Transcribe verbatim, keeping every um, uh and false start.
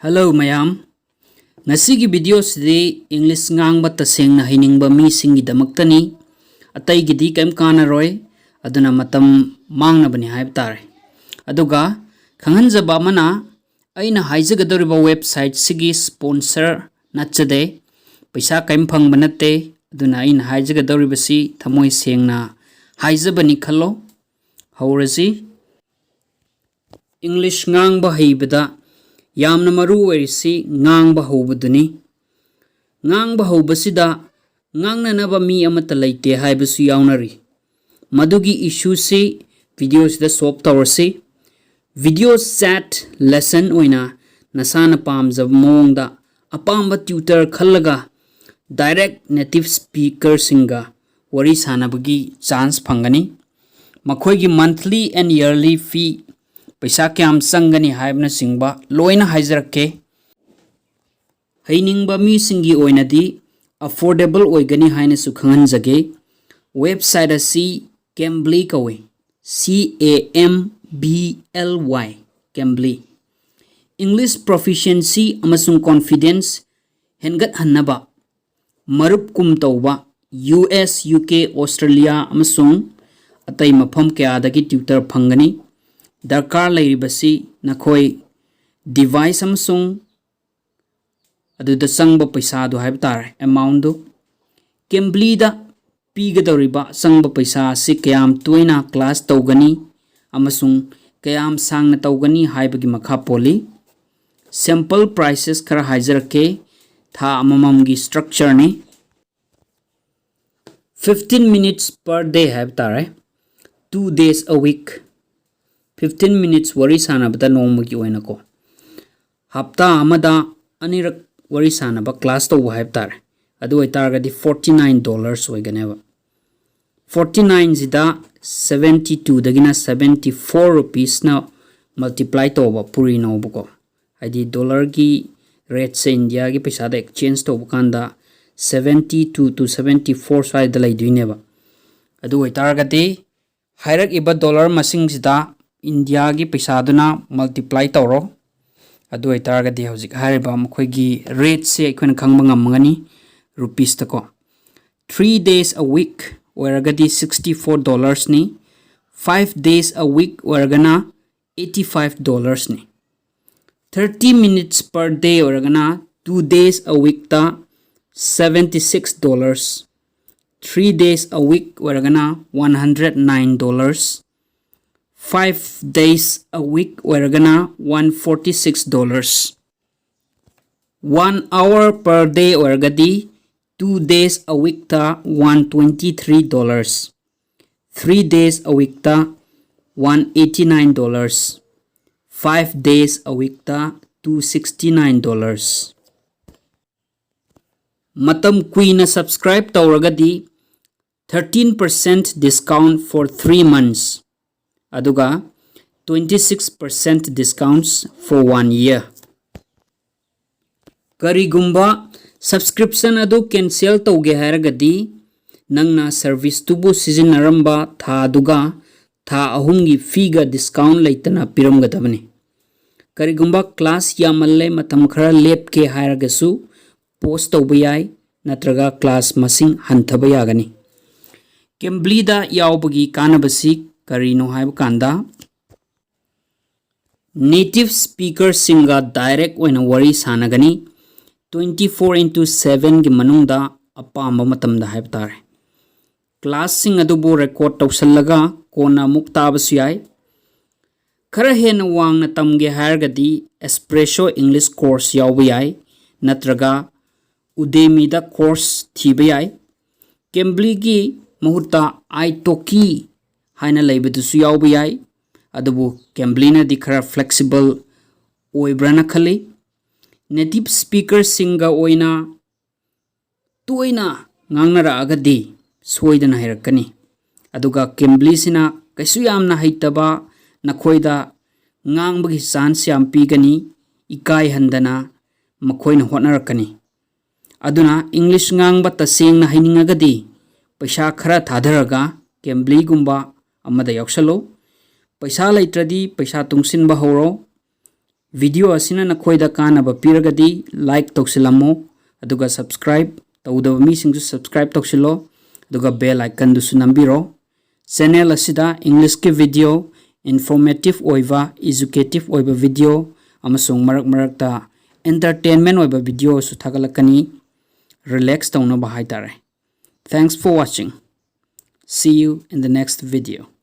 Hello ꯃꯌꯥꯝ, ꯉꯁꯤꯒꯤ ꯚꯤꯗꯤꯑꯣꯁꯤꯗꯤ English ꯉꯥꯡꯕ ꯇꯁꯦꯡꯅ ꯍꯩꯅꯤꯡꯕ ꯃꯤꯁꯤꯡꯒꯤꯗꯃꯛꯇꯅꯤ꯫ ꯑꯇꯩꯒꯤꯗꯤ ꯀꯩꯝ ꯀꯥꯟꯅꯔꯣꯏ, ꯑꯗꯨꯅ ꯃꯇꯝ ꯃꯥꯡꯅꯕꯅꯤ ꯍꯥꯏꯕ ꯇꯥꯔꯦ꯫ ꯑꯗꯨꯒ ꯈꯪꯍꯟꯖꯕ ꯑꯃꯅ, ꯑꯩꯅ ꯍꯥꯏꯖꯒꯗꯧꯔꯤꯕ ꯋꯦꯕꯁꯥꯏꯠꯁꯤꯒꯤ ꯁ꯭ꯄꯣꯟꯁꯔ ꯅꯠꯆꯗꯦ, ꯄꯩꯁꯥ ꯀꯔꯤꯝ ꯐꯪꯕ ꯅꯠꯇꯦ꯫ ꯑꯗꯨꯅ ꯑꯩꯅ ꯍꯥꯏꯖꯒꯗꯧꯔꯤꯕꯁꯤ ꯊꯃꯣꯏ ꯁꯦꯡꯅ ꯍꯥꯏꯖꯕꯅꯤ ꯈꯜꯂꯣ꯫ ꯍꯧꯔꯁꯤ꯫ ꯏꯪꯂꯤꯁ ꯉꯥꯡꯕ ꯍꯩꯕꯗ ꯌꯥꯝꯅ ꯃꯔꯨ ꯑꯣꯏꯔꯤꯁꯤ ꯉꯥꯡꯕ ꯍꯧꯕꯗꯨꯅꯤ꯫ ꯉꯥꯡꯕ ꯍꯧꯕꯁꯤꯗ ꯉꯥꯡꯅꯅꯕ ꯃꯤ ꯑꯃꯠꯇ ꯂꯩꯇꯦ ꯍꯥꯏꯕꯁꯨ ꯌꯥꯎꯅꯔꯤ꯫ ꯃꯗꯨꯒꯤ ꯏꯁꯨꯁꯤ ꯚꯤꯗꯤꯑꯣꯁꯤꯗ ꯁꯣꯜꯕ ꯇꯧꯔꯁꯤ꯫ ꯚꯤꯗꯤꯑꯣ ꯆꯦꯠ ꯂꯦꯁꯟ ꯑꯣꯏꯅ ꯅꯁꯥꯅ ꯄꯥꯝꯖꯕ ꯃꯑꯣꯡꯗ ꯑꯄꯥꯝꯕ ꯇ꯭ꯌꯨꯇꯔ ꯈꯜꯂꯒ ꯗꯥꯏꯔꯦꯛ ꯅꯦꯇꯤꯚ ꯁ꯭ꯄꯤꯀꯔꯁꯤꯡꯒ ꯋꯥꯔꯤ ꯁꯥꯟꯅꯕꯒꯤ ꯆꯥꯟꯁ ꯐꯪꯒꯅꯤ꯫ ꯃꯈꯣꯏꯒꯤ ꯃꯟꯊꯂꯤ ꯑꯦꯟ ꯌꯔꯂꯤ ꯐꯤ, ꯄꯩꯁꯥ ꯀꯌꯥꯝ ꯆꯪꯒꯅꯤ ꯍꯥꯏꯕꯅꯆꯤꯡꯕ ꯂꯣꯏꯅ ꯍꯥꯏꯖꯔꯛꯀꯦ꯫ ꯍꯩꯅꯤꯡꯕ ꯃꯤꯁꯤꯡꯒꯤ ꯑꯣꯏꯅꯗꯤ ꯑꯦꯐꯣꯔꯗꯦꯕꯜ ꯑꯣꯏꯒꯅꯤ ꯍꯥꯏꯅꯁꯨ ꯈꯪꯍꯟꯖꯒꯦ꯫ ꯋꯦꯕꯁꯥꯏꯠ ꯑꯁꯤ ꯀꯦꯝꯕ꯭ꯂꯤ ꯀꯧꯏ, C A M B L Y, ꯀꯦꯝꯕ꯭ꯂꯤ꯫ ꯏꯪꯂꯤꯁ ꯄ꯭ꯔꯣꯐꯤꯁꯤꯌꯦꯟꯁꯤ ꯑꯃꯁꯨꯡ ꯀꯣꯟꯐꯤꯗꯦꯟꯁ ꯍꯦꯟꯒꯠꯍꯟꯅꯕ ꯃꯔꯨꯞ ꯀꯨꯝ ꯇꯧꯕ U S, U K, Australia ꯑꯃꯁꯨꯡ ꯑꯇꯩ ꯃꯐꯝ ꯀꯌꯥꯗꯒꯤ ꯇ꯭ꯌꯨꯇꯔ ꯐꯪꯒꯅꯤ꯫ ꯗꯔꯀꯥꯔ ꯂꯩꯔꯤꯕꯁꯤ ꯅꯈꯣꯏ ꯗꯤꯚꯥꯏꯁ ꯑꯃꯁꯨꯡ ꯑꯗꯨꯗ ꯆꯪꯕ ꯄꯩꯁꯥꯗꯨ ꯍꯥꯏꯕ ꯇꯥꯔꯦ, ꯑꯦꯃꯥꯎꯟꯗꯨ꯫ ꯀꯦꯝꯕ꯭ꯂꯤꯗ ꯄꯤꯒꯗꯧꯔꯤꯕ ꯆꯪꯕ ꯄꯩꯁꯥ ꯑꯁꯤ ꯀꯌꯥꯝ ꯇꯣꯏꯅ ꯀ꯭ꯂꯥꯁ ꯇꯧꯒꯅꯤ ꯑꯃꯁꯨꯡ ꯀꯌꯥꯝ ꯁꯥꯡꯅ ꯇꯧꯒꯅꯤ ꯍꯥꯏꯕꯒꯤ ꯃꯈꯥ ꯄꯣꯜꯂꯤ꯫ ꯁꯦꯝꯄꯜ ꯄ꯭ꯔꯥꯏꯁꯦꯁ ꯈꯔ ꯍꯥꯏꯖꯔꯛꯀꯦ꯫ ꯊꯥ ꯑꯃꯃꯝꯒꯤ ꯁ꯭ꯇ꯭ꯔꯛꯆꯔꯅꯤ꯫ Fifteen minutes per day ꯍꯥꯏꯕ ꯇꯥꯔꯦ꯫ Two days a week꯫ Fifteen minutes ꯋꯥꯔꯤ ꯁꯥꯟꯅꯕꯗ ꯅꯣꯡꯃꯒꯤ ꯑꯣꯏꯅꯀꯣ꯫ ꯍꯞꯇꯥ ꯑꯃꯗ ꯑꯅꯤꯔꯛ ꯋꯥꯔꯤ ꯁꯥꯟꯅꯕ ꯀ꯭ꯂꯥꯁ ꯇꯧꯕ ꯍꯥꯏꯕ ꯇꯥꯔꯦ꯫ ꯑꯗꯨ ꯑꯣꯏꯇꯥꯔꯒꯗꯤ forty nine dollars ꯑꯣꯏꯒꯅꯦꯕ꯫ Forty nineꯁꯤꯗ seventy twoꯗꯒꯤꯅ seventy four rupeesꯅ multiply ꯇꯧꯕ ꯄꯨꯔꯤꯅꯧꯕꯀꯣ꯫ ꯍꯥꯏꯗꯤ ꯗꯣꯂꯔꯒꯤ ꯔꯦꯠꯁꯦ ꯏꯟꯗꯤꯌꯥꯒꯤ ꯄꯩꯁꯥꯗ ꯑꯦꯛꯆꯦꯟꯖ ꯇꯧꯕ ꯀꯥꯟꯗ seventy two to seventy four ꯁ꯭ꯋꯥꯏꯗ ꯂꯩꯗꯣꯏꯅꯦꯕ꯫ ꯑꯗꯨ ꯑꯣꯏꯇꯥꯔꯒꯗꯤ ꯍꯥꯏꯔꯛꯏꯕ ꯗꯣꯂꯔ ꯃꯁꯤꯡꯁꯤꯗ ꯏꯟꯗꯤꯌꯥꯒꯤ ꯄꯩꯁꯥꯗꯨꯅ ꯃꯜꯇꯤꯄ꯭ꯂꯥꯏ ꯇꯧꯔꯣ꯫ ꯑꯗꯨ ꯑꯣꯏꯇꯥꯔꯒꯗꯤ ꯍꯧꯖꯤꯛ ꯍꯥꯏꯔꯤꯕ ꯃꯈꯣꯏꯒꯤ ꯔꯦꯠꯁꯦ ꯑꯩꯈꯣꯏꯅ ꯈꯪꯕ ꯉꯝꯒꯅꯤ ꯔꯨꯄꯤꯁꯇꯀꯣ꯫ Three days a week ꯑꯣꯏꯔꯒꯗꯤ sixty four dollarsꯅꯤ. Five days a week ꯑꯣꯏꯔꯒꯅ eighty five dollarsꯅꯤ. Thirty minutes per day ꯑꯣꯏꯔꯒꯅ two days a weekꯇ seventy six dollars. Three days a week ꯑꯣꯏꯔꯒꯅ one hundred nine dollars. Five days a week ꯑꯣꯏꯔꯒꯅ one forty six dollars. One hour per day ꯑꯣꯏꯔꯒꯗꯤ two days a weekꯇ one twenty three dollars. Three days a weekꯇ one eighty nine dollars. Five days a weekꯇ two sixty nine dollars. ꯃꯇꯝ ꯀꯨꯏꯅ subscribe ꯇꯧꯔꯒꯗꯤ thirteen percent discount for three months, ꯑꯗꯨꯒ twenty six percent discounts for one year. ꯀꯔꯤꯒꯨꯝꯕ subscription ꯑꯗꯨ cancel ꯇꯧꯒꯦ ꯍꯥꯏꯔꯒꯗꯤ, ꯅꯪꯅ serviceꯇꯨꯕꯨ ꯁꯤꯖꯤꯟꯅꯔꯝꯕ ꯊꯥꯗꯨꯒ ꯊꯥ ꯑꯍꯨꯝꯒꯤ feeꯒ discount ꯂꯩꯇꯅ ꯄꯤꯔꯝꯒꯗꯕꯅꯤ꯫ ꯀꯔꯤꯒꯨꯝꯕ class ꯌꯥꯝꯃꯜꯂꯦ, ꯃꯇꯝ ꯈꯔ ꯂꯦꯞꯀꯦ ꯍꯥꯏꯔꯒꯁꯨ, pause ꯇꯧꯕ ꯌꯥꯏ, ꯅꯠꯇ꯭ꯔꯒ class ꯃꯁꯤꯡ ꯍꯟꯊꯕ ꯌꯥꯒꯅꯤ꯫ Camblyꯗ ꯌꯥꯎꯕꯒꯤ ꯀꯥꯟꯅꯕꯁꯤ ꯀꯔꯤꯅꯣ ꯍꯥꯏꯕ ꯀꯥꯟꯗ, native speakerꯁꯤꯡꯒ direct ꯑꯣꯏꯅ ꯋꯥꯔꯤ ꯁꯥꯟꯅꯒꯅꯤ, twenty four into sevenꯒꯤ ꯃꯅꯨꯡꯗ, ꯑꯄꯥꯝꯕ ꯃꯇꯝꯗ ꯍꯥꯏꯕ ꯇꯥꯔꯦ꯫ Classꯁꯤꯡ ꯑꯗꯨꯕꯨ record ꯇꯧꯁꯤꯜꯂꯒ ꯀꯣꯟꯅ ꯑꯃꯨꯛ ꯇꯥꯕꯁꯨ ꯌꯥꯏ꯫ ꯈꯔ ꯍꯦꯟꯅ ꯋꯥꯡꯅ ꯇꯝꯒꯦ ꯍꯥꯏꯔꯒꯗꯤ Espresso English course ꯌꯥꯎꯕ ꯌꯥꯏ, ꯅꯠꯇ꯭ꯔꯒ Udemyꯗ course ꯊꯤꯕ ꯌꯥꯏ꯫ Camblyꯒꯤ ꯃꯍꯨꯠꯇ italki ꯍꯥꯏꯅ ꯂꯩꯕꯗꯨꯁꯨ ꯌꯥꯎꯕ ꯌꯥꯏ, ꯑꯗꯨꯕꯨ Camblyꯅꯗꯤ ꯈꯔ flexible ꯑꯣꯏꯕ꯭ꯔꯥꯅ ꯈꯜꯂꯤ꯫ Native speakerꯁꯤꯡꯒ ꯑꯣꯏꯅ ꯇꯣꯏꯅ ꯉꯥꯡꯅꯔꯛꯑꯒꯗꯤ ꯁꯣꯏꯗꯅ ꯍꯩꯔꯛꯀꯅꯤ꯫ ꯑꯗꯨꯒ Camblyꯁꯤꯅ ꯀꯩꯁꯨ ꯌꯥꯝꯅ ꯍꯩꯇꯕ ꯅꯈꯣꯏꯗ ꯉꯥꯡꯕꯒꯤ chance ꯌꯥꯝ ꯄꯤꯒꯅꯤ, ꯏꯀꯥꯏꯍꯟꯗꯅ ꯃꯈꯣꯏꯅ ꯍꯣꯠꯅꯔꯛꯀꯅꯤ꯫ ꯑꯗꯨꯅ English ꯉꯥꯡꯕ ꯇꯁꯦꯡꯅ ꯍꯩꯅꯤꯡꯉꯒꯗꯤ ꯄꯩꯁꯥ ꯈꯔ ꯊꯥꯗꯔꯒ Camblyꯒꯨꯝꯕ ꯑꯃꯗ ꯌꯥꯎꯁꯜꯂꯨ꯫ ꯄꯩꯁꯥ ꯂꯩꯇ꯭ꯔꯗꯤ ꯄꯩꯁꯥ ꯇꯨꯡꯁꯤꯟꯕ ꯍꯧꯔꯣ꯫ Video ꯑꯁꯤꯅ ꯅꯈꯣꯏꯗ ꯀꯥꯟꯅꯕ ꯄꯤꯔꯒꯗꯤ like ꯇꯧꯁꯤꯜꯂꯝꯃꯣ, ꯑꯗꯨꯒ subscribe ꯇꯧꯗꯕ ꯃꯤꯁꯤꯡꯁꯨ subscribe ꯇꯧꯁꯤꯜꯂꯣ, ꯑꯗꯨꯒ bell icon ꯗꯨꯁꯨ ꯅꯝꯕꯤꯔꯣ꯫ Channel ꯑꯁꯤꯗ English ꯀꯤ video, informative ꯑꯣꯏꯕ, educative ꯑꯣꯏꯕ video ꯑꯃꯁꯨꯡ ꯃꯔꯛ ꯃꯔꯛꯇ entertainment ꯑꯣꯏꯕ video ꯁꯨ ꯊꯥꯒꯠꯂꯛꯀꯅꯤ꯫ Relax ꯇꯧꯅꯕ ꯍꯥꯏꯇꯥꯔꯦ꯫ Thanks for watching. See you in the next video.